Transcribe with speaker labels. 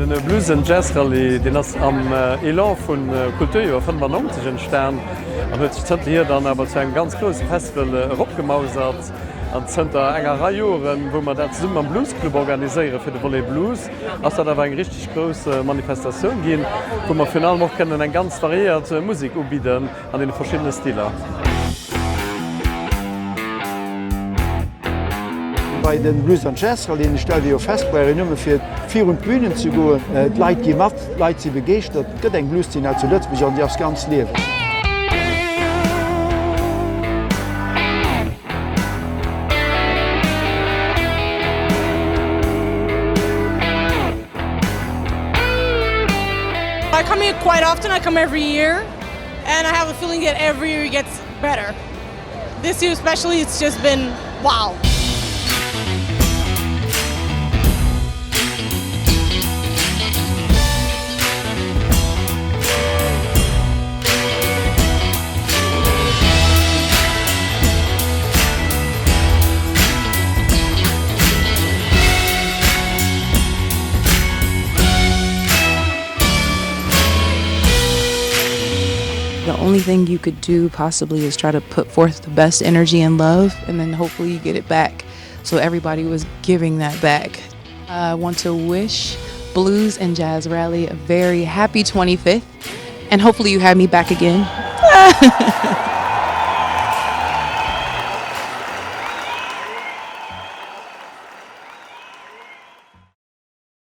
Speaker 1: Den Blues and Jazz Rallye, deen ass am Elan vun Kulturjoer 95 entstan an huet sech zënterhier dann awer zu engem ganz grousse Festival eropgemausert. An zënter enger Rei Joeren, wou mer dat zesumme mam Blues Club organiséiere fir de Volet Blues, ass dat awer eng richteg grouss Manifestatioun ginn, wou mer virun allem och kënnen eng ganz variéiert Musek ubidden an deene verschiddene Stiler.
Speaker 2: Bei de Blues an Jazz Rallyen stellt ee jo fest, brauch een nëmme fir virun d'Bünen ze goen, d'Leit gi mat, d'Leit si begeeschtert. Et gëtt eng Blueszeen hei zu Lëtzebuerg an déi ass ganz lieweg.
Speaker 3: I come here quite often, I come every year and I have a feeling that every year it gets better. This year especially it's just been wow.
Speaker 4: The only thing you could do possibly is try to put forth the best energy and love and then hopefully you get it back. So everybody was giving that back. I want to wish Blues and Jazz Rally a very happy 25th and hopefully you have me back again.